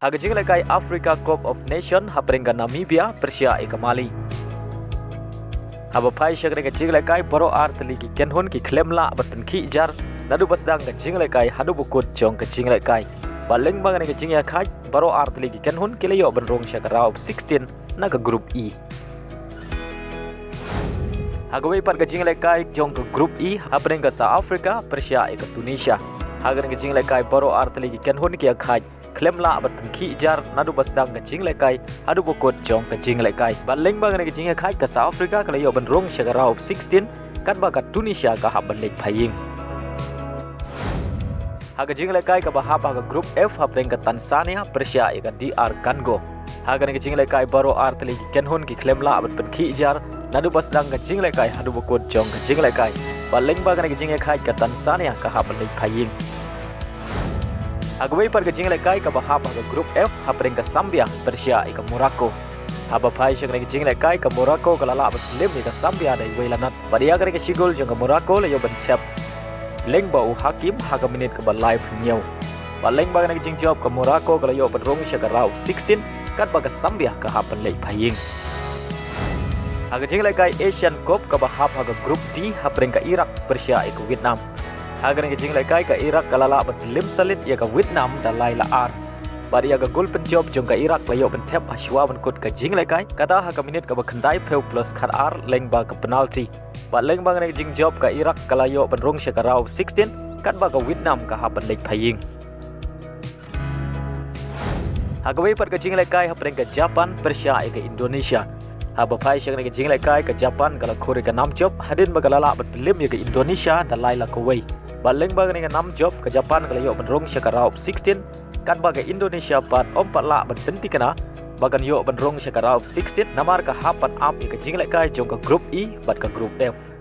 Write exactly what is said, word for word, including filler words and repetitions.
Ha ka jinglehkai Africa Cup of Nation hapdeng ka Namibia pyrshah ïa ka Mali. Haba phai sha kane ka jinglehkai baroh artylli ki kynhun ki khlem lah ban pynkhih jar naduh ba sdang ka jinglehkai haduh ba kut jong ka jinglehkai. Bad lyngba kane ka jingïakhaid baroh artylli ki kynhun ki la ïoh ban rung sha ka round of sixteen na ka Group E. Ha kawei pat ka jinglehkai jong ka Group E hapdeng ka South Africa pyrshah ïa ka Tunisia. Ha kane ka jinglehkai baroh artylli ki kynhun ki ïakhaid khlem lah ban pynkhih jar naduh ba sdang ka jinglehkai haduh ba kut jong ka jinglehkai. Bad lyngba kane ka jingïakhaid ka South Africa ka la ïoh ban rung sha ka round of sixteen, katba ka Tunisia ka hap ban leit phai ïing. Ha ka jinglehkai kaba hap ha ka Group F hapdeng ka Tanzania pyrshah ïa ka D R Congo. Ha kane ka jinglehkai baroh artylli ki kynhun ki khlem lah ban pynkhih jar naduh ba sdang ka jinglehkai haduh ba kut jong ka jinglehkai. Bad lyngba kane ka jingïakhaid ka Tanzania ka hap ban leit phai ïing. Ha kawei pat ka jinglehkai kaba hap ha ka Group F hapdeng ka Zambia pyrshah ïa ka Morocco. Haba phai sha kane ka jinglehkai ka Morocco ka la lah ban pynlip ïa ka Zambia da iwei la nod. Bad ïa kane ka shi gol jong ka Morocco la ïoh ban thep lyngba u Hakim ha ka minit kaba laiphew hynñiew. Bad lyngba kane ka jingjop ka Morocco ka la ïoh ban rung sha ka round of sixteen, katba ka Zambia ka hap ban leit phai ïing. Ha ka jinglehkai Asian Cup kaba hap ha ka Group D hapdeng ka Iraq pyrshah ïa ka Vietnam. Ha kane ka jinglehkai ka Iraq ka la lah ban pynlip sha lid ïa ka Vietnam da lai la ar. Bad ïa ka gol pynjop jong ka Iraq la ïoh ban thep ha shuwa ban kut ka jinglehkai, kata ha ka minit kaba khyndaiphew plus khatar lyngba ka penalty. Bad lyngba kane ka jingjop ka Iraq ka la ïoh ban rung sha ka round of sixteen, katba ka Vietnam ka hap ban leit phai ïing. Ha kawei pat ka jinglehkai hapdeng ka Japan pyrshah ïa ka Indonesia. Haba phai sha kane ka jinglehkai ka Japan ka la khur ïa ka nam jop hadien ba ka la lah ban pynlip ïa ka Indonesia da lai la kawei. Bad lyngba kane ka nam jop ka Japan ka la ïoh ban rung sha ka round of sixteen, katba ka Indonesia pat ym pat lah ban pynthikna ba kan ïoh ban rung sha ka round of sixteen namar ka hap ban ap ïa ka jinglehkai jong ka Group E bad ka Group F.